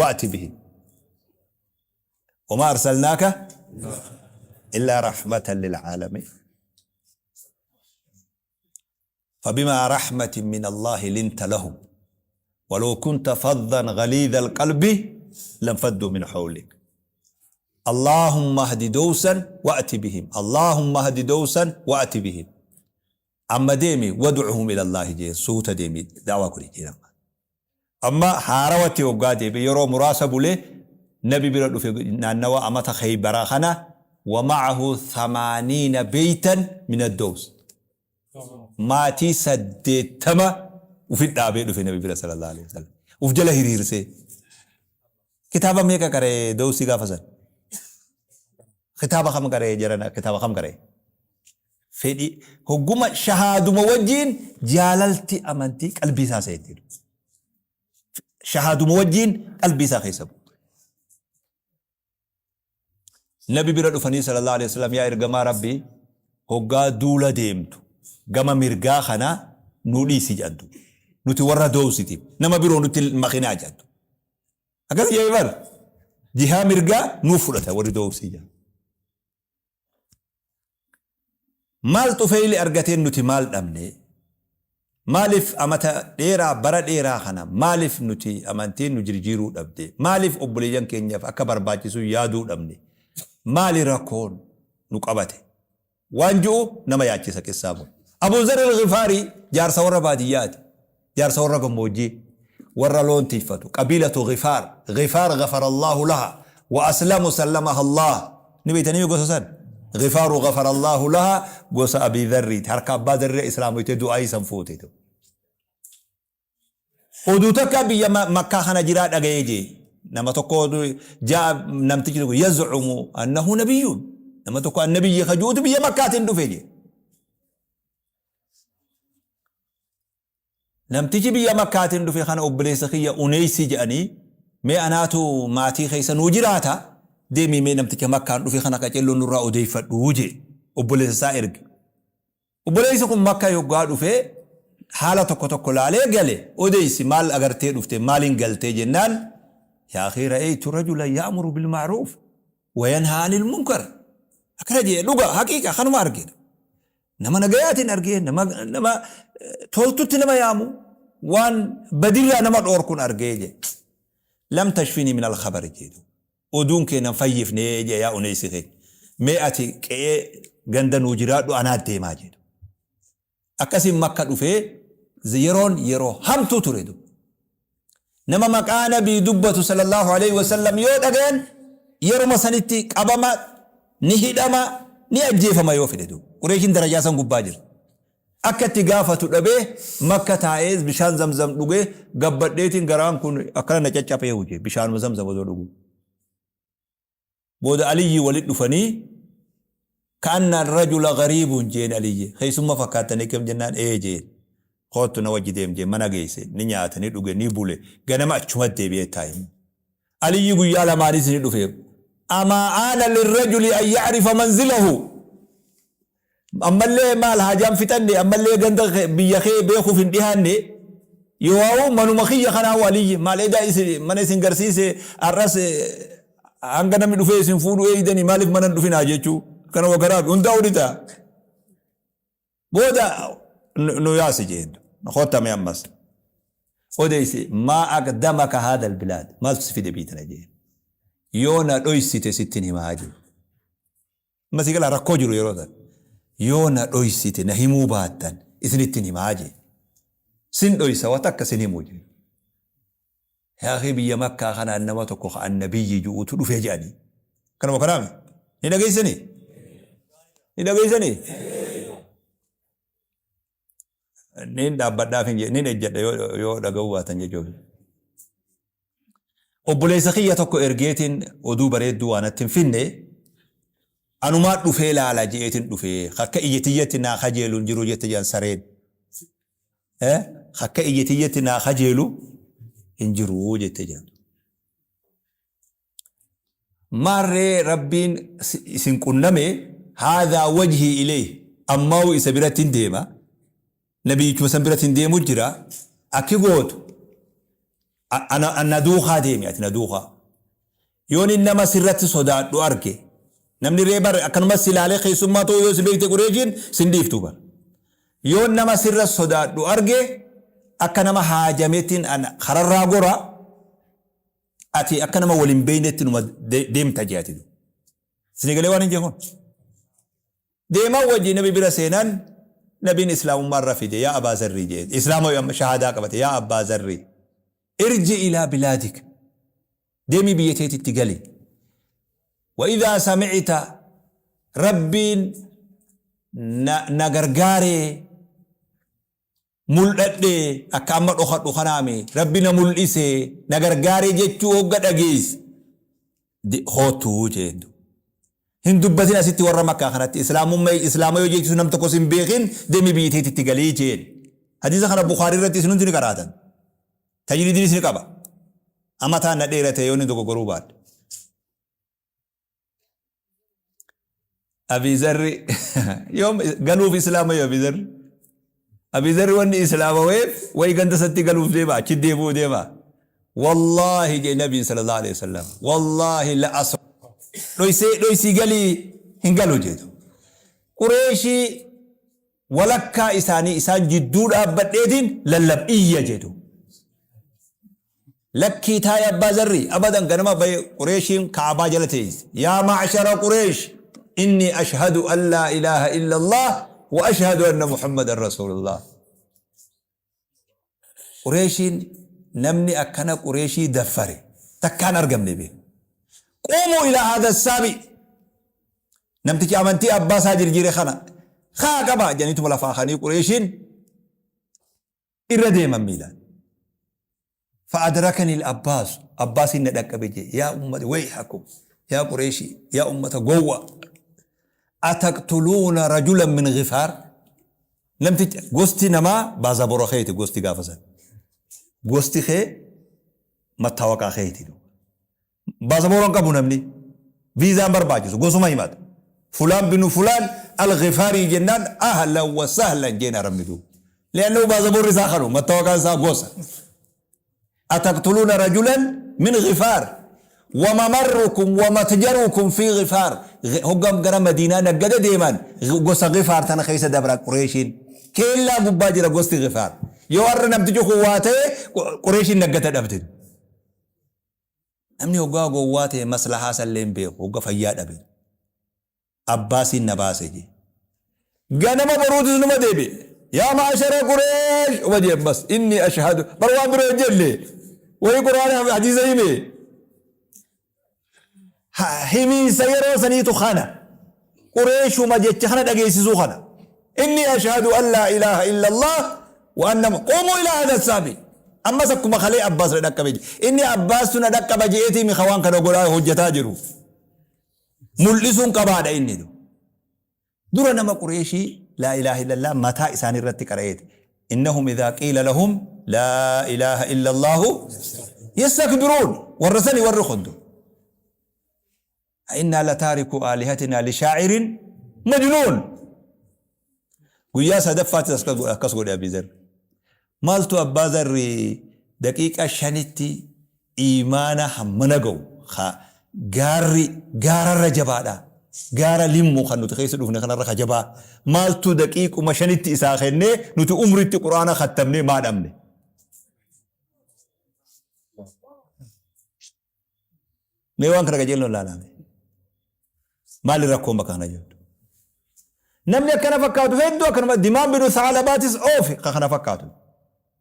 Wa'ti bihim. Wamaa arsalnaaka illaa rahmatan lil'aalamiin. فبما رحمة من الله لنت لهم ولو كنت فظا غليظ القلب لانفضوا من حولك. اللهم اهد دوسا وأت بهم، اللهم اهد دوسا وأت بهم. Amma deemi wad'uhum ila Allaahi jeen, suuta deemi da'waa godhi jeen. Amma amma haarawatti hoggaa deebi'e, yeroo muraasa bulee nabi bira dhufe naannawa amata Khaybaraa kana, wa ma'ahu thamaaniina beeytan min ad-Dows, maatii 80 ufit dhaabee dhufe nabi bira sallallahu alaihi wasallam, uf jala hiriirsee. Kitaaba meeqa qara'e Dowsi gaafa san? Kitaaba kam qara'e jarana? Kitaaba kam qara'e? Fedhii hogguma shahaaduma wajjiin jaalalti amantii qalbii isaa seente. Shahaaduma wajjiin qalbii isaa keessa buute. Nabi bira dhufanii sallallahu alaihi wasallam, yaa ergamaa Rabbii, hoggaa duula deemtu gama mirgaa kana nuu dhiisi jedhantu. Nuti warra Dowsiti, nama biroo nutti hin makinaa jedhantu. Akkas jedhee bar jihaa mirgaa nuuf fudhata warri Dowsii jedhan. Maal Xufeyli argateen nuti maal dhabne? Maaliif amata dheeraa, bara dheeraa kana maaliif nuti amantiin nu jirjiiruu dhabde? Maaliif obboleeyyan keenyaaf akka barbaachisu yaaduu dhabne? Maali rakkoon nu qabate? Waan ju'u nama yaachisa qissaan kun. Abuu Zarr Al-Ghifaarii jaarsa warra baadiyyaati. Jaarsa warra gammoojjii. Warra loon tiiffatu. Qabiilatu Ghifaar. Ghifaar ghafarallaahu laha. Wa aslamu sallamaha Allaah. Ni beeytanii gosa san? Ghifaaru ghafarallaahu laha gosa Abii Dharriiti. Harka Abbaa Dharrii Islaamoytee du'aa'ii san fuute. Oduu takka biyya Makkaa kana jiraa dhaga'ee jee. Nama tokko jaa, namtichi tokko yaz'umu annahu nabiyyuun. Nama tokko annabiyyi ka ju'utu biyya Makkaatiin dhufe jee. Namtichi biyya Makkaatiin dhufe kana obboleessa kiyya Uneysi jedhanii, mee anaatu maatii keessa nuu jiraata, deemii mee namticha Makkaan dhufe kana qaceelloo nurraa odeeffadhu jee obboleessa isaa erge. Obboleessi kun Makka yoggaa dhufe haala tokko tokko laalee gale. Odeessi, maal agartee dhufte, maaliin galtee jennaan, yaa akhii, ra'aytu rajulan ya'muru bil ma'ruuf wa yanhaa anil munkar, akkana jee. Dhuga haqiiqa kanuma argina. Nama nagayaatiin argee, nama toltutti nama yaamu, waan badirraa nama dhoorkun argee jee. Lam tashfinii min al-khabari jedhu. Oduun kee nan fayyifne jee, yaa Uneysi keenya. Mee ati qe'ee ganda nuu jiraadhu, anaa deemaa jedhu. Akkasiin Makka dhufee, yeroon yeroo hamtuu ture du. Nama maqaa nabii dubbatu sallallahu alaihi wasallam yoo dhagayan yeruma sanitti qabama, ni hidhama, ni ajjeefama yoo fedhe du. Qureeshiin darajaa san gubbaa jirti. Akka itti gaafatu dhabee Makka taa'ee bishaan zamzam dhugee, gabbadheetiin garaan kun akkana na caccapee huje bishaanuma zamzam osoo dhuguu. Booda Aliyyi walit dhufanii, ka'anna rajula gariibun jeen. Aliyyi keessumma fakkaattanii kam jennaan, ee jeen. Koottu na wajji deem jeen. Mana geesse, ni nyaate, ni dhuge, ni bule. Ganama achumatti deebi'ee taa'e. Aliyyi guyyaa lamaanis ni dhufe. Amaa aana lirrajuli an ya'rifa manzilahu, ammallee maal haajaan fixanne, ammallee ganda biyya kee beekuuf hin dhihaanne, yoo'aawu manuma kiyya kanaahu. Aliyyi maal edaa isin mana isin garsiise, har'as hanga namni dhufee isin fuudhu eeydanii, maaliif mana hin dhufinaa jechuu kana wagaraaf hundaa'u ni ta'a. Booda nu yaasi jeen, kottame ammas odeysi, maa aqdamaka haadha albilaad, maaltu si fide biyya tana jeen. Yoo na dhoysite sittin himaa jeen. Amma sii galaa rakkoo jiru yeroo san. Yoo na dhoysite, na himuu baattan isinittin himaa jee. Sin dhoysa, wa takka sin himu jee. Yaa akhii, biyya Makkaa kanaan nama tokko ka annabiyyi ju'utu dhufe je'anii. Kanuma kanaami? Ni dhageessanii? Ni dhageessanii? Niin dhaabbadhaaf hin jedhe, niin ejjadha yoo dhaga'uu baatan jechuuf. Obboleessa kiyya tokko ergeetiin oduu bareedduu waa natti hin finne, anumaa dhufee laala je'eetiin dhufee, akka ija tiyyatti naa kajeelu hin jiru jette jedhan sareen. Akka ija tiyyatti naa kajeelu hin jiru jette jedhan. Maarree Rabbiin isin qunname, haadhaa wajhii ilayh, ammaa'u isa biratti hin deema, nabiyyichuma san biratti hin deemu jira, akki gootu. Ana na duukaa deemi ati na duukaa. Yoon inni nama sirratti sodaadhu arge namni ree bar akkanumas si ilaalee keessummaa ta'uu yoo si beekte Qureeshiin sin dhiiftu bar. Yoon nama sirra sodaadhu arge akka nama haajameettiin ana kararraa gora ati akka nama wal hin beeknetti numa deemta jee ati. Isin galee waan hin jee kun. Deeman wajji nabi bira seenan nabiin islaamummaa irra fide yaa abaa zarrii jee islaama amma shahaadaa qabate yaa abbaa zarrii irji ilaa bilaadik deemii biyya teetitti gali wa idhaa samicta rabbiin na, na gargaaree Muldhadhe akka amma dhokadhu kanaami Rabbi na muldhise na gargaare jechuu hogga dhageesse koottu jeen. Hin dubbatin asitti warra Makkaa kanatti islaamumma islaama yoo jechisu nam tokko sin beekin deemi biyya teetitti galii jeen. Hadiisa kana Bukhaarii irratti isin hundi ni qaraatan. Tajriidinis ni qaba. Amataan na dheerate yoo inni dogoggoruu baadhe. Abii Zarri yoom galuuf islaama yoo Abii Zarri Abii Zarri wanni islaamaweef wayi ganda isatti galuuf deema achi deebi'uu deema wallaahi jee nabiin sallallahu alaihi wasallam wallaahi la as dhoysee dhoysii galii hin galu jeetu Qureeshii walakkaa isaanii isaan jidduu dhaabbadheetiin lallab iyya jedhu. Lakkii taa'i abbaa zarrii abadan ganama bahe Qureeshiin Ka'abaa jala teessi. Yaa ma'shara Qureesh inni ashhadu an laa ilaaha illallah wa ashhadu anna Muhammadan rasuulullah. Qureeshiin namni akkana Qureeshii daffare takkaan argamne beeku. Quumuu ilaa haadha saabi namtichi amantii abbaa isaa jirjiire kana kaa qaba jedhaniituma lafaa kanii Qureeshiin irra deeman miilaan. Fa'adrakani al-Abbaas Abbaasiin na dhaqqabe jee yaa ummata wayhakum yaa Qureeshii yaa ummata gowwa ataqtuluuna rajulan min ghifaar Namticha gosti namaa baazabora keeti gosti gaafa san. Gosti kee mattaawaqaa keeti. Baazabora hin qabu namni. Viizaan barbaachisu gosuma himata. Fulaan binu fulaan al-Ghifaarii jennaan ahlan wa sahlan jeen arabni duuba. Li'annahu baazaborri isaa kanu mattaawaqaan isaa gosa. Ataqtuluuna rajulan min Ghifaar wa mamarrukum wa matjarukum fi Ghifaar hogga gara Madiinaa naggada deeman gosa Ghifaar tana keessa dabra Qureeshiin keellaa gubbaa jira gosti Ghifaar yoo har'a namtichi kun waa ta'e Qureeshiin naggata dhabde. Namni hoggaa gowwaa ta'e maslahaa sallee hin beeku hogga fayyaa dhabe. Abbaasiin na baase jee. Ganama boruutis numa deebi'e. Yaa ma'ashara Qureesh uma jee ammas inni ashhadu bar waan biroo hin jenne. Wayii Qur'aana hadiisa hime. Himiinsa yeroo saniitu kana. Qureeshuma jecha kana dhageessisuu kana. Inni ashhadu an laa ilaaha illallah wa anna quumuu ilaa hadha saabi. Ammas akkuma kalee Abbaas na dhaqqabe jee. Inni Abbaastu na dhaqqaba je'eetii mi ka waan kana godhaa hojjetaa jiru. Mul'isuun qabaadha inni du. Dura nama Qureeshii laa ilaaha illallah mataa isaanii irratti qara'eeti. Innahum idhaa qiila lahum laa ilaaha illallaahu yastakbiruun. Warra sani warri kundu. Innaa lataariku aalihatinaa lishaa'irin majnuun. Guyyaa sadaffaattis akkas godhe Abii Zarri. Maaltu Abbaa Zarri daqiiqaa shanitti iimaana hammana ga'u ka gaarri gaararra jabaadha. Gaara limmu kan nuti keessa dhufne kanarra ka jabaa. Maaltu daqiiquma shanitti isaa kennee nuti umritti quraana kattabnee maa dhabne. Mee waan kana qajeelloon ilaalaa mee. Maali rakkoon bakka kana jirtu? Namni akkana fakkaatu hedduu akkanuma Dimaan binu Thaalabaatis oofe ka kana fakkaatu.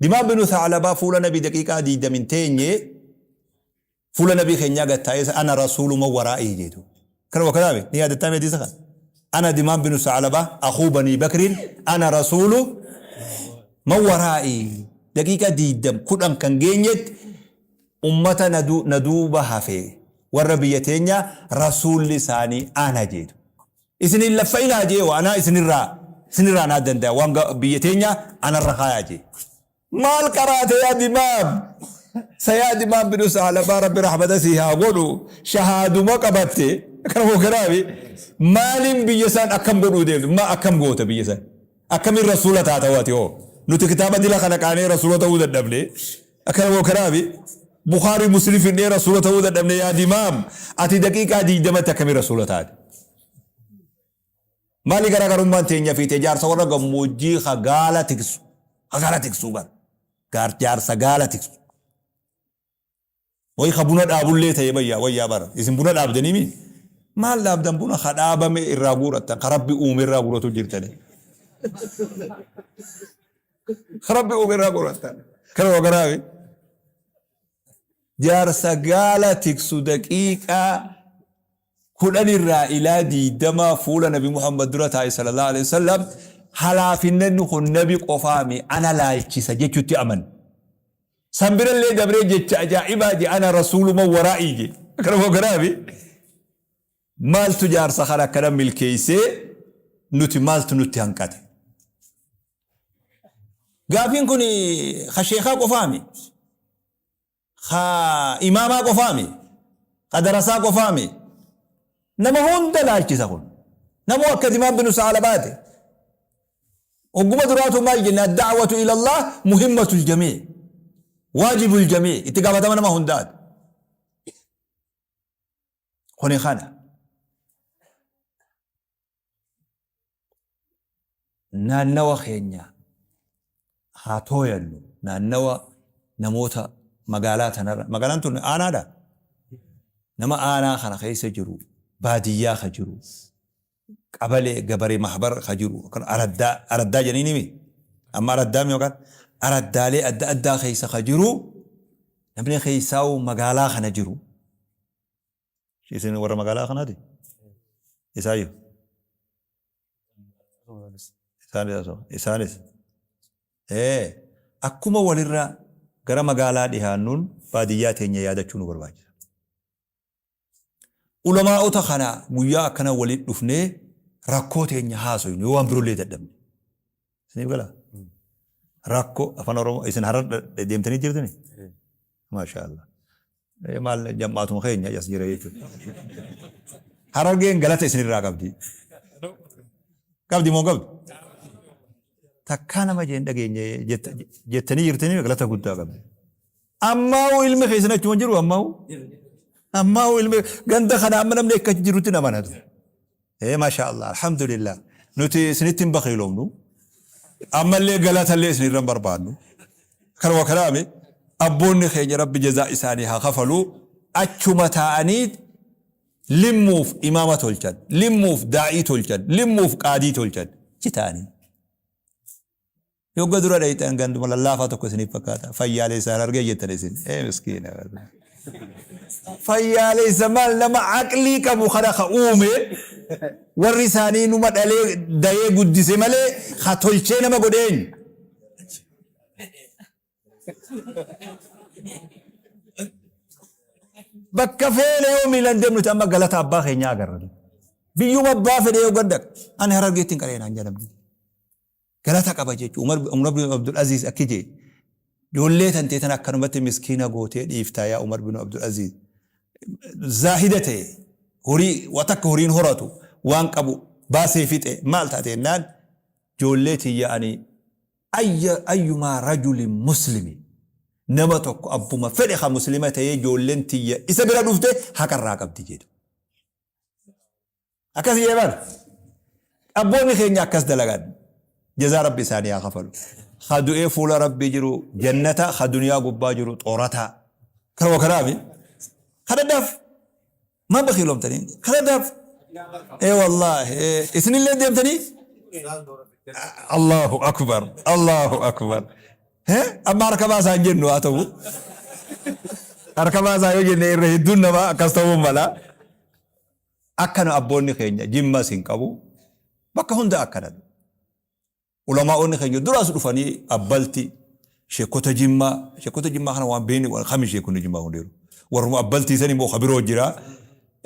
Dimaan binu Thaalabaa fuula nabii daqiiqaa diigdamin teenye fuula nabii keenyaa gad taa'ee ana rasuuluma waraa'ii jeetu. Kana kanaame ni yaadattaa mee hadiisa kana? Ana Dimaan binu Thaalabaa akuu banii Bakriin ana rasuulu man waraa'ii daqiiqaa diigdam kudhan kan geenyetti Ummata na duuba hafe warra biyya teenyaa rasuulli isaanii ana jeetu. Isin hin laffa'inaa jee wa anaa isinirraa isinirraa naa danda'a waan biyya teenyaa anarra kaayaa jee. Maal qaraate yaa dimaam? Sayaa dimaam binu saalabaa rabbi rahmata sii haa godhu shahaaduma qabatte kana moo kanaafi maaliin biyya isaan akkam godhuu deemtu maa akkam goota biyya isaan akkamiin rasuula taata waati hoo nuti kitaaba dila kana qaanee rasuula ta'uu dadhabne. Akkana moo kanaafi Bukhaarii Muslim finnee rasuula ta'uu dadhabne yaa dimaam ati daqiiqaa 20tti akkamii rasuula taate? Maali garaagarummaan teenya fi tee jaarsa warra gammoojjii ka gaala tiksu ka gaala tiksuu bara gaar jaarsa gaala tiksu wayi ka buna dhaabullee ta'e bayyaa wayyaa bara isin buna dhaabdanii mi maal dhaabdan buna ka dhaabame irraa guurattan ka rabbi uume irraa guuratu jirtanii ka rabbi uume irraa guurattan kana wagaraafi Jaarsa gaala tiksu daqiiqaa 10 irraa ilaa 20 fuula nabi Muhammad dura taa'e sallallahu alaihi wasallam halaafinnanni kun nabi qofaami ana laalchisa jechutti aman. San birallee dabree jecha ajaa'ibaa je ana rasuuluma waraa'ii je. Akkana moo kanaafi maaltu jaarsa kana akkana milkeessee nuti maaltu nutti hanqate? Gaafiin kun ka sheekaa qofaami? Ka imaamaa qofaami? Ka darasaa qofaami? Nama hunda laalchisa kun. Namuu akka Dimaam binu Sa'alabaati. Hogguma duraatu maal jenna? Ad-da'watu ila Allah muhimmatul jamii. Waajibul jamii. Itti gaafatama nama hundaati. Kuni kana. Naannawa keenya haa tooyannu. Naannawa namoota magaalaa tanarra magaalaan tun aanaadha. Nama aanaa kana keessa jiru baadiyyaa ka jiru qabalee gabaree mahbar ka jiru kan araddaa araddaa jedhanii nimi amma araddaa mi yookaan araddaalee adda addaa keessa ka jiru namni keessaa'u magaalaa kana jiru Isin warra magaalaa kanaati? Isaayyuu? Isaanis asuma. Isaanis. Ee, akkuma walirra gara magaalaa dhihaannuun baadiyyaa teenya yaadachuu nu barbaachisa. Ulamaa'ota kana guyyaa akkana walitti dhufnee rakkoo teenya haasoynu yoo waan birollee dadhabne. Isiniif galaa? Rakkoo afaan Oromoo isin harar deemtanii jirtanii? Maashaa Allah. Maal jam'aatuma keenya as jira jechuudha. Harargeen galata isinirraa qabdi. Qabdi moo qabdi? Takkaa nama jeen dhageenye jettanii jirtanii galata guddaa qabdi. Ammaa'uu ilmi keessan achuma jiru ammaa'uu. Ammaa'uu ilmi ganda kana amma namni akka jirutti nama natu. Ee maashaa Allah alhamdulillah nuti isinitti hin bakiiloomnu ammallee galatallee isinirra hin barbaannu kanuma kanaami abboonni keenya rabbi jazaa isaanii haa kafalu achuma taa'anii limmuuf imaama tolchan limmuuf daa'ii tolchan limmuuf qaadii tolchan achi taa'anii Yogga dura dhayxan ganduma lallaafaa tokko isiniif fakkaata. Fayyaaleessa Harargee jettan isin. Ee miskiina. Fayyaaleessa maal nama aqlii qabu kana ka uume warri isaanii numa dhalee dayee guddise malee ka tolchee nama godhe eenyu? Bakka feene yoo miilan deemnuti amma galata abbaa keenyaa agarra. Biyyuma abbaa fedhe yoo gad dhaqe ani Harargeetti hin qaree naan jedhamti. Galata qaba jechu. Umar Umar bin Abdul Aziz akki jee. Joollee tantee tana akkanumatti miskiina gootee dhiiftaa yaa Umar bin Abdul Aziz. Zaahida ta'e horii wa takka horiin horatu waan qabu baasee fixe maal taate jennaan joollee tiyya ani ayya ayyumaa rajulin muslimi nama tokko abbuma fedhe ka muslima ta'ee joolleen tiyya isa bira dhufte haqa irraa qabdi jedhu. Akkas jee bar. Abboonni keenya akkas dalagan. Jazaa Rabbi isaanii haa kafalu. Ka du'ee fuula Rabbii jiru jannata, ka duniyaa gubbaa jiru xoorataa. Kanuma kanaafi. Kadhadhaaf. Maa bakiilomtanii? Kadhadhaaf. Ee wallaahi. Isinillee deemtanii? Allahu akbar. Allahu akbar. Amma harka baasaa hin jennu haa ta'u. Harka baasaa yoo jenne irra hedduun namaa akkas ta'uu mala. Akkana abboonni keenya jimmas hin qabu bakka hunda akkana. Ulamaa'onni keenya duraas dhufanii abbalti sheekota jimmaa sheekota jimmaa kana waan beekni waan kami sheekonni jimmaa hundeeru. Warruma abbaltii san immoo kabiroo jira.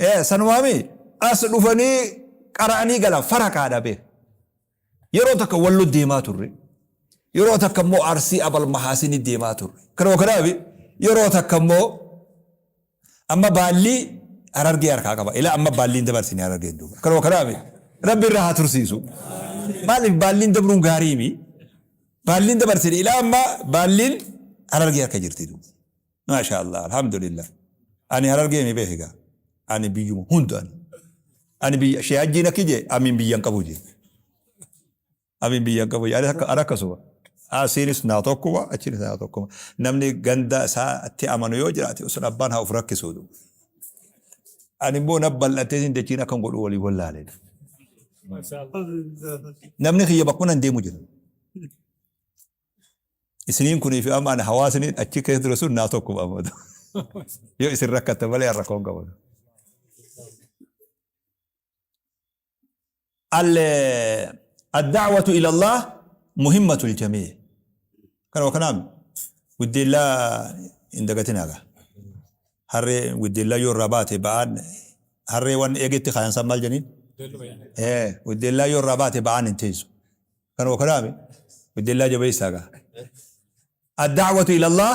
Ee sanumaami as dhufanii qara'anii galan faraqaadha beek. Yeroo takka wallo deemaa turre. Yeroo takka immoo Arsii Abal Mahaasini deemaa turre. Kanuma kanaafi yeroo takka immoo amma baallii Harargee harkaa qaba. Ilaa amma baalliin dabarsine Harargeen duuba. Kanuma kanaafi Rabbi irraa haa tursiisu. Maaliif baalliin dabruun gaariimi? Baalliin dabarsine ilaa amma baalliin Harargee harka jirti duuba. Maasha Allah alhamdulillah. Ani Harargee mi beeki gaa. Ani biyyuma hunda ani. Ani biyya shee hajjiin akki jee amiin biyya hin qabu jee. Amiin biyya hin qabu jee. Ani akka ani akkasuma. Asiinis naa tokkuma achiinis naa tokkuma. Namni ganda isaatti amanu yoo jiraate sun abbaan haa of rakkisuu duuba. Ani immoo na bal'atee sin dachiin akkan godhu walii wallaale. Namni kiyya bakkuma nan deemu jira. Isiniin kunii fi amma ani hawaasni achi keessa ture sun naa tokkuma amma. Yoo isin rakkatte malee an rakkoo hin qabu. الدعوة إلى الله مهمة الجميع kana wakanaam widdeellaa hin dagatinaa gaa harree widdeellaa yoo irraa baate ba'aan harree waan eegetti kaayan san maal janiin widdeellaa yoo irraa baate ba'aan hin teessu kana wakanaami widdeellaa jabeessaa gaa الدعوة إلى الله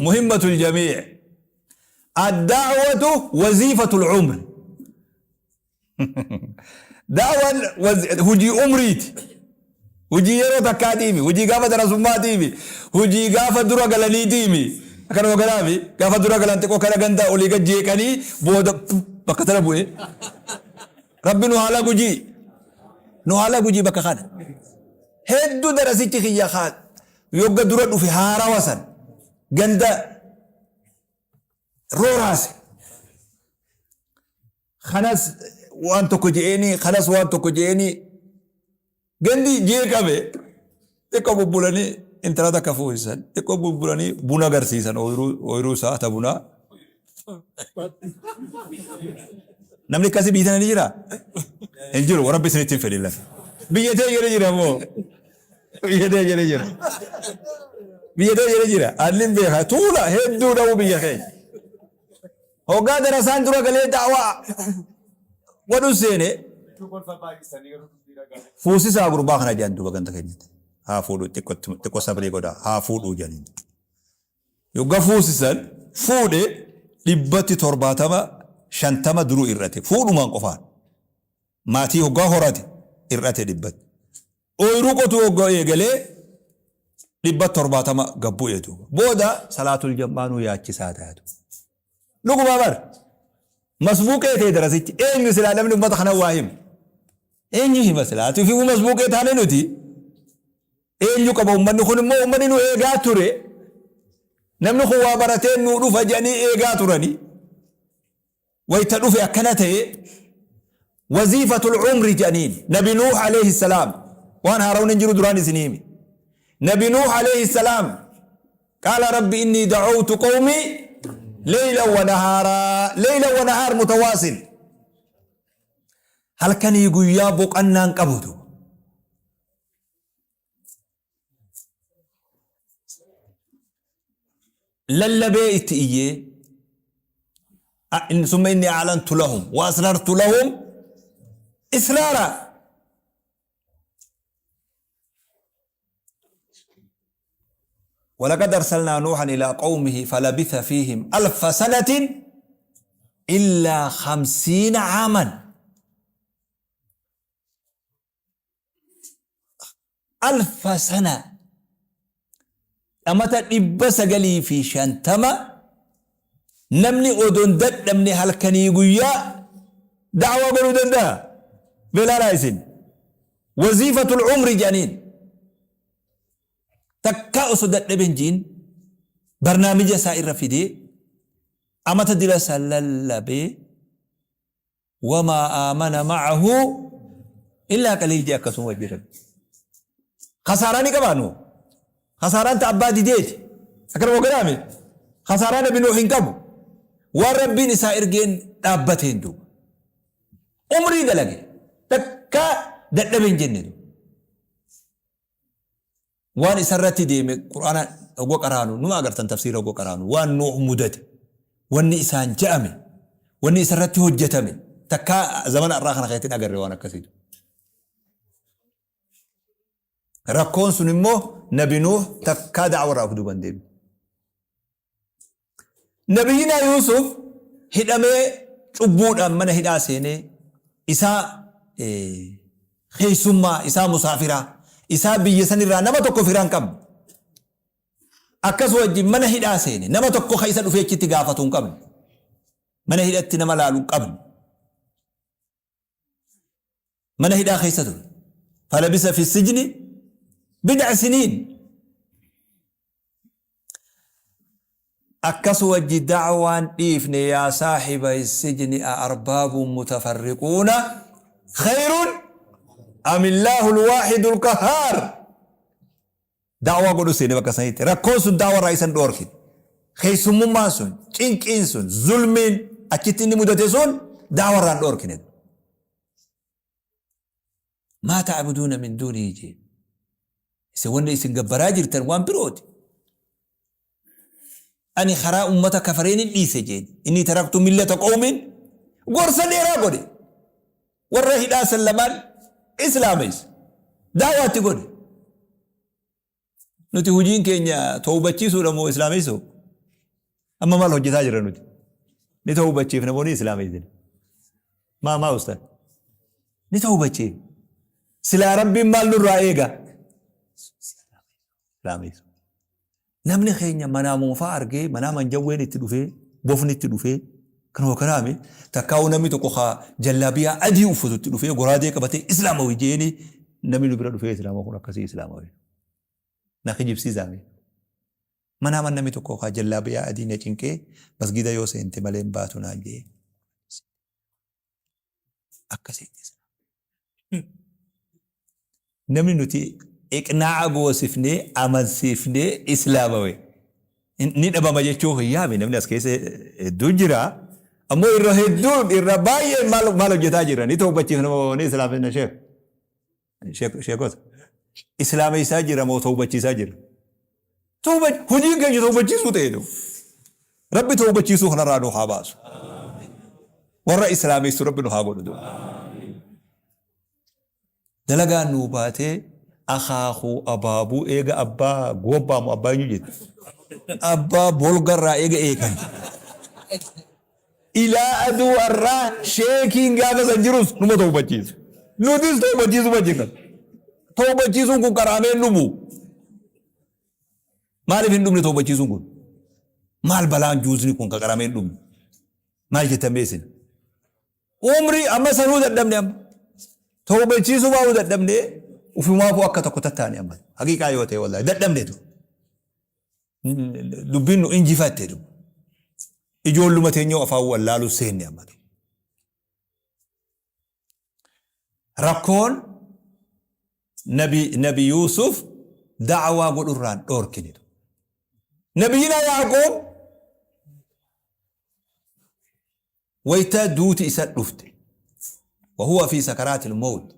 مهمة الجميع الدعوة وظيفة العمر Da'waan hojii umriiti. Hojii yeroo takkaatiimi. Hojii gaafa darasummaatiimi. Hojii gaafa dura galaniitiimi. Akkanuma kanaafi gaafa dura galan xiqqoo kana ganda olii gad jeeqanii booda bakka tana bu'e. Rabbi nu haala gujii. Nu haala gujii bakka kana. Hedduu darasichi kiyya kaa yogga dura dhufe haarawa san ganda rooraase. Kanas waan tokko je'eenii kanas waan tokko je'eenii gandi jeeqame xiqqoo bubbulanii intala takka fuusisan xiqqoo bubbulanii buna agarsiisan ooyiruu isaa ta bunaa. Namni akkasii biyya tana ni jira? Hin jiru rabbi isinitti hin fedhin lafa. Biyya tee jedhe jira moo? Biyya tee jedhe jira. Biyya tee jedhe jira. Anni beeka tuula hedduu dha'uu biyya keenya. Hoggaa darasaan dura galee da'waa godhu seene fuusisaa gurbaa kana jedhan duuba ganda keenyatti. Haa fuudhu xiqqo sabrii godhaa haa fuudhuu jedhaniin. Yogga fuusisan fuudhe 170 50 duruu irrate fuudhumaan qofaan. Maatii hoggaa horate irrate dhibbatti. Ooyruu qotuu hoggaa eegalee 170 gad bu'e duuba. Booda salaatul jam'aanuu yaachisaa taatu. Dhugumaa bar. Masbuuqee ta'e darasichi. Eenyu silaa namni ummata kana waa himu? Eenyu hima silaa? Ati ofii masbuuqee taane nuti. Eenyu qaba ummanni kun immoo ummanni nu eegaa ture. Namni kun waa baratee nuu dhufa jedhanii eegaa turani. Wayta dhufe akkana ta'e waziifatul umri jedhaniin Nabi Nuuh alayhi salaam waan haarawni hin jiru duraan isin himi. Nabi Nuuh alayhi salaam qaala rabbi innii da'awtu qawmii leylan wa nahaaraa leylan wa nahaar mutawaasil halkanii guyyaa boqannaan qabutu lallabee itti iyyee summa inni a'lantu lahum wa asrartu lahum israara ولقد أرسلنا نوحا إلى قومه فلبث فيهم ألف سنة إلا 50 عاما Alfa sana amata 950 namni odoo hin dadhabne halkanii guyyaa da'waa godhuu danda'a. Mee ilaalaa isin. Waziifatul umri jedhaniin. Takkaa osoo dadhabe hin ji'in barnaamija isaa irra fidee amata dila san lallabee Wamaa aamana ma'ahu illaa qaliil jee akkasuma wajji rabbi. Khasaaraa ni qabaa Nuuh? Khasaaraan ta abbaa dideeti. Akkana moo garaami? Khasaaraa nabi Nuuh hin qabu. Waan rabbiin isaa ergeen dhaabbateen duuba. Umrii dalage. Takka dadhabe hin jenne duuba. Waan isarratti deeme Qur'aana hogga qaraanu numa agartan tafsiira hogga qaraanu waan Nuuh mudate wanni isaan je'ame wanni isarratti hojjatame takkaa zamana arraa kana keessatti hin agarre waan akkasiitu. Rakkoon sun immoo nabi Nuuh takkaa da'warraa of duuba hin deebine. Nabiyyinaa Yuusuf hidhamee cubbuudhaan mana hidhaa seenee isaa keessummaa, isaa musaafiraa, isaa biyya sanirraa nama tokko fira hin qabne. Akkas wajjin mana hidhaa seene. Nama tokko ka isa dhufee achitti gaafatu hin qabne. Mana hidhatti nama laalu hin qabne. Mana hidhaa keessa ture. Falabisa fi sijni bid'a siniin. Akkas wajji da'waan dhiifne yaa saahiba sijni a arbaabun mutafarriquuna khayrun amillaahu alwaahidu alqahhaar. Da'waa godhu seene bakka sanitti. Rakkoon sun da'waa irraa isa hin dhoorkine. Keessummummaan sun, cinqiin sun, zulmiin achitti inni mudate sun da'waa irraa hin dhoorkine. Maa ta'buduuna min duunihi jee. Isin wanni isin gabbaraa jirtan waan birooti. Ani karaa ummata kafareen hin dhiise jeen. Inni taraktu millata qawmin gorsa dheeraa godhe. Warra hidhaa san lamaan islaameesse. Da'waatti godhe. Nuti hojiin keenya tawbachiisuudha moo islaameessuu? Amma maal hojjetaa jirra nuti? Ni tawbachiifna moo ni islaameessina? Maa maa ustaaz? Ni tawbachiifna. Silaa Rabbiin maal nurraa eega? Islaameessuu. Namni keenya manaa moofaa argee manaa manjawween itti dhufee bofni itti dhufee kanuma kanaami takkaa'uu namni tokko kaa jallaabiyaa adii uffatu itti dhufee goraadee qabatee islaamawi jeeni namni nu bira dhufee islaama kun akkasii islaamawi na kijibsiisaa mee manaa namni tokko kaa jallaabiyaa adii na cinqee masgida yoo seente malee hin baatu naan jee Akkasitti islaama. Namni nuti iqnaa'a goosifnee amansiifnee islaamawe ni dhabama jechuu hin yaame namni as keessa hedduu jira. Ammoo irra hedduun irra baay'een maal maal hojjetaa jira ni tawbachiifna moo ni islaamina sheek sheekota islaameessaa jira moo tawbachiisaa jira. Tawba hojiin keenya tawbachiisuu ta'e du. Rabbi tawbachiisuu kanarraa nu haa baasu. Warra islaameessu Rabbi nu haa godhu du. Dalagaan nuu baatee akaakuu abaabuu eega abbaa goobbaa moo abbaa eenyu jette? Abbaa bolgarraa eega eegan. Ilaa aduu arraa sheekiin gaafa san jirus numa tawbachiisa. Nutis tawbachiisuma jirra. Tawbachiisuun kun qaraamee hin dhumu. Maaliif hin dhumne tawbachiisuun kun? Maal balaan juuzni kun ka qaramee hin dhumne? Maal jettan mee isin? Umrii amma sanuu dadhabne amma. Tawbachiisuu baa'uu dadhabne ufumaafuu akka tokko tattaane amma. Haqiiqaa yoo ta'e wallaahi dadhabne tu. Dubbiin nu injifatte tu. Ijoolluma teenyoo afaan wallaaluu seenne amma. Rakkoon nabi nabi Yuusuf da'waa godhurraan dhoorkine. Nabiyyina Yaaqoob wayta duuti isa dhufte. Wahuwa fi sakaraatil mawt.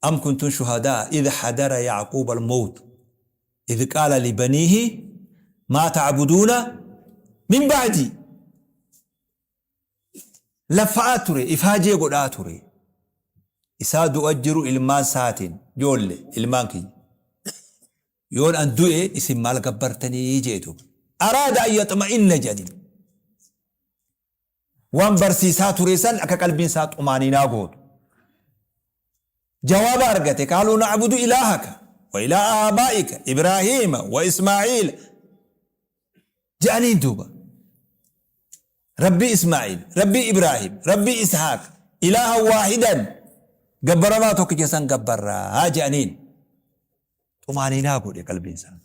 Am kuntum shuhadaa idh hadara Ya'quuba al-mawt idh qaala libaniihi maa ta'buduuna min ba'dii. Laffa'aa ture, ifaajee godhaa ture. Isaa du'a jiru ilmaan isaatiin, joolle, ilmaan kiyya. Yoon an du'e isin maal gabbartanii jee duuba. Araada an yaxma'inna jedhaniin. Waan barsiisaa ture san akka qalbiin isaa xumaaniinaa gootu. Jawaaba argate qaaluu na'budu ilaahaka wa ilaaha aabaa'ika Ibraahiima wa Ismaa'iila je'aniin duuba. Rabbii Ismaa'iil, Rabbii Ibraahim, Rabbii Ishaaq, ilaaha waahidan gabbaramaa tokkicha san gabbarraa je'aniin. Xumaaniinaa godhe qalbiin isaa.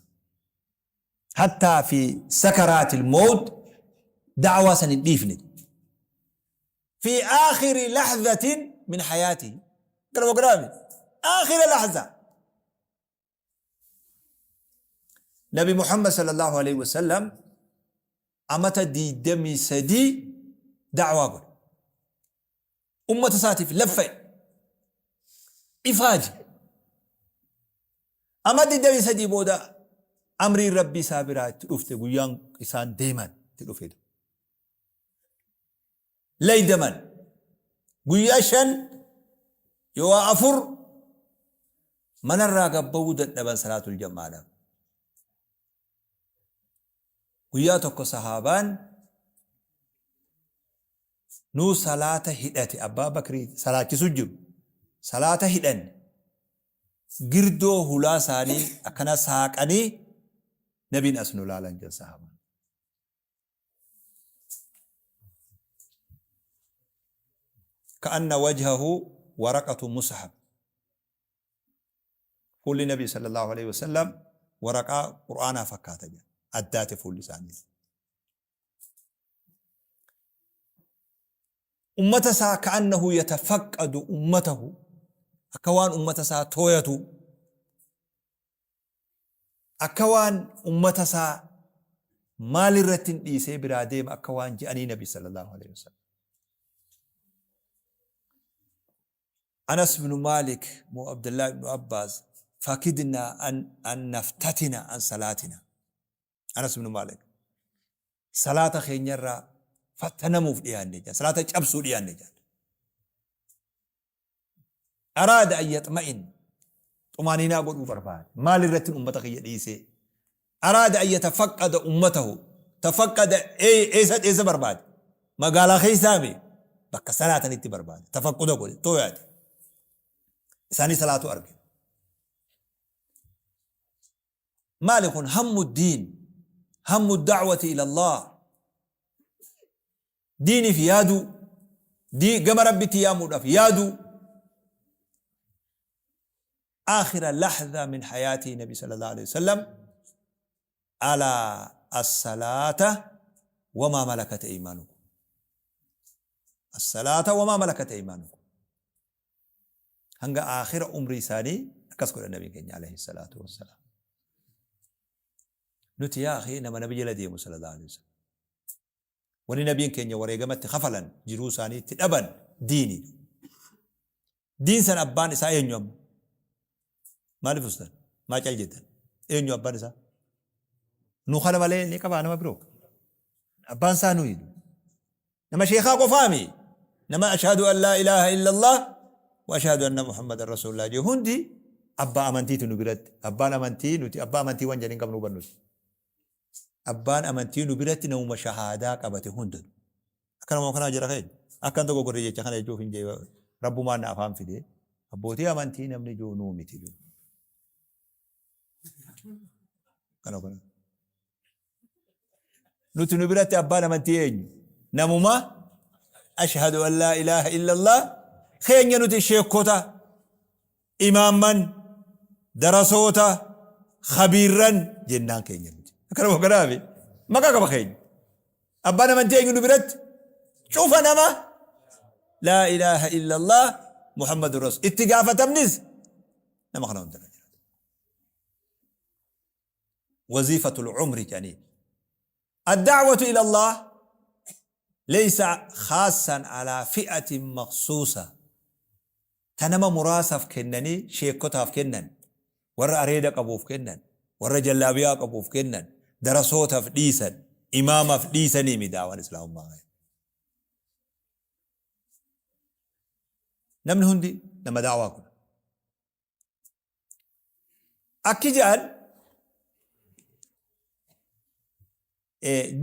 Hattaa fi sakaraatil mawt da'waa san hin dhiifne. Fi aakhiri lahzatin min hayaatihi. Kana mogiraami. Aakhira lahza. Nabi Muhammad sallallahu alaihi wasallam amata 23 da'waa godhe. Ummata isaatiif laffa'e. Ifaaje. Ama 23 booda amriin Rabbii isaa biraa itti dhufte guyyaan isaan deeman itti dhufe. Laydaman guyyaa 5 yoo 4 manarraa gabba'uu dadhaban salaatul jamaadhaaf. Guyyaa tokko sahaabaan nuu salaata hidhate abbaa bakrii salaachisu jiru salaata hidhanne girdoo hulaa isaanii akkana saaqanii Nabiin as nu laalan jedhan sahaabaan. Ka'anna wajhahu waraqatu mushaf. Fuulli Nabii sallallahu alaihi wasallam waraqaa Qur'aanaa fakkaata jedha. Addaate fuulli isaanii. Ummata isaa ka'annahu yatafaqqadu ummatahu akka waan ummata isaa tooyatu akka waan ummata isaa maal irratti hin dhiisee biraa deema akka waan je'anii Nabi sallallahu alaihi wasallam. Anas ibn Malik moo Abdullah ibn Abbas fakidna an naftatina an salaatina. Anas ibn Malik salaata keenyarraa fattanamuuf dhiyaanne jedhan salaata cabsuu dhiyaanne jedhan. Araada an yaxma'in xumaaniinaa godhuu barbaade maal irratti ummata kiyya dhiisee araada an yatafaqqada ummatahu tafaqqada eessa eessa barbaade magaalaa keessaa mi bakka salaatanitti barbaade tafaqquda godhe tooyaate isaanii salaatu arge. Maali kun hammu diin hammu da'wati ila Allah diiniif yaaduu dii gama rabbitti yaamuudhaaf yaaduu aakhira lahdha min hayaatii nabi sallallahu alaihi wasallam alaa as-salaata wamaa malakat aymanukum as-salaata wamaa malakat aymanukum hanga aakhira umrii isaanii akkas godhan nabiin keenya alayhi salaatu wassalaam. Nuti yaa akhii nama nabi jala deemu sallallahu alaihi wasallam. Wani nabiin keenya wareegamatti kafalan jiruu isaanii itti dhaban diini. Diin san abbaan isaa eenyu amma? Maaliif ustan? Maa cal jettan? Eenyu abbaan isaa? Nu kana malee ni qabaa nama biroo? Abbaan isaa nuyi. Nama sheekaa qofaami. Nama ashhadu an laa ilaaha illallah wa ashhadu anna Muhammadan rasuulullah jedhu hundi abbaa amantiiti nu biratti. Abbaan amantii nuti abbaa amantii waan jedhin qabnu hubannus. Abbaan amantii nu biratti namuma shahaadaa qabate hunda. Akka nama kanaa jira keenya. Akkan tokko godhe jecha kana jechuuf hin jee rabbumaan na afaan fide. Abbootii amantii namni jiru nuu miti. Kana kana. Nuti nu biratti abbaan amantii eenyu? Namuma ashhadu an laa ilaaha illallah keenya nuti sheekota, imaamman, darasoota, khabiirran jennaan keenya nuti. Akkanuma kanaafi maqaa qaba keenya. Abbaan amantii eenyu nu biratti? Cufa nama laa ilaaha illallah Muhammadu Rasul. Itti gaafatamnis nama kana hundarra jira. Waziifatul umri jedhaniin. Ad-da'watu ila Allah laysa khaassan alaa fi'atin makhsuusa ta nama muraasaaf kennanii sheekkotaaf kennan, warra areeda qabuuf kennan, warra jallaabiyaa qabuuf kennan, darasootaaf dhiisan, imaamaaf dhiisaniimi da'waan islaamummaa. Namni hundi nama da'waa godha. Akki jedhan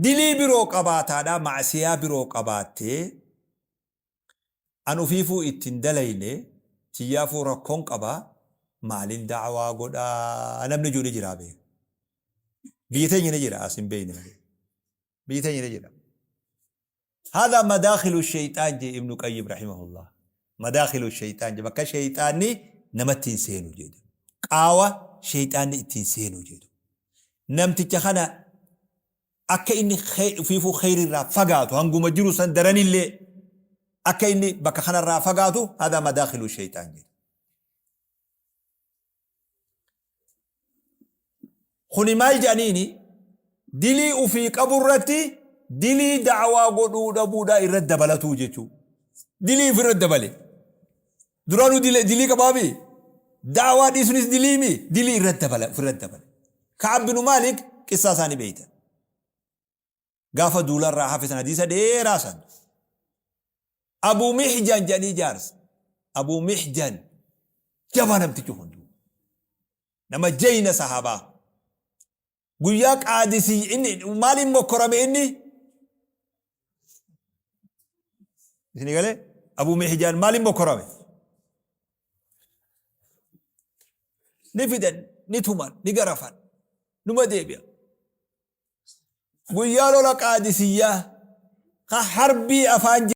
dilii biroo qabaataadhaa ma'asiyaa biroo qabaattee an ufiifuu itti hin dalayne tiyyaafuu rakkoon qaba maalin da'waa godhaa namni jiru ni jiraa beeka. Biyya teenya ni jira as hin beekne malee. Biyya teenya ni jira. Haadha madaakhilu shayxaan jee Ibnu Qayyim rahimahullah. Madaakhilu shayxaan jee bakka shayxaanni namatti hin seenu jedhu. Qaawa shayxaanni ittiin seenu jedhu. Namticha kana akka inni ufiifuu kheyri irraa fagaatu hanguma jiru san daranillee akka inni bakka kanarraa fagaatu haadha madaakhilu shayxaan jedhu. Kuni maal jedhaniini dilii ufii qabu irratti dilii da'awaa godhuu dhabuudhaa irratti dabalatuu jechuu. Dilii ofirratti dabale. Duraanuu dilii qabaami. Da'awaa dhiisunis diliimi dilii irratti dabala ofirratti dabale. Ka'ab binu Maalik qissaa isaanii beeytan. Gaafa duularraa hafe san hadiisa dheeraa san. Abuu Mihjan jedhanii jaarsa. Abuu Mihjan jabaa namtichi kun. Nama jayna sahaabaa. Guyyaa qaadisii inni maaliin mokkorame inni? Isin galee Abuu Mihjan maaliin mokkorame? Ni fidan, ni tuman, ni garafan. Numa deebi'a. Guyyaa lola Qaadisiyyaa ka harbii afaan.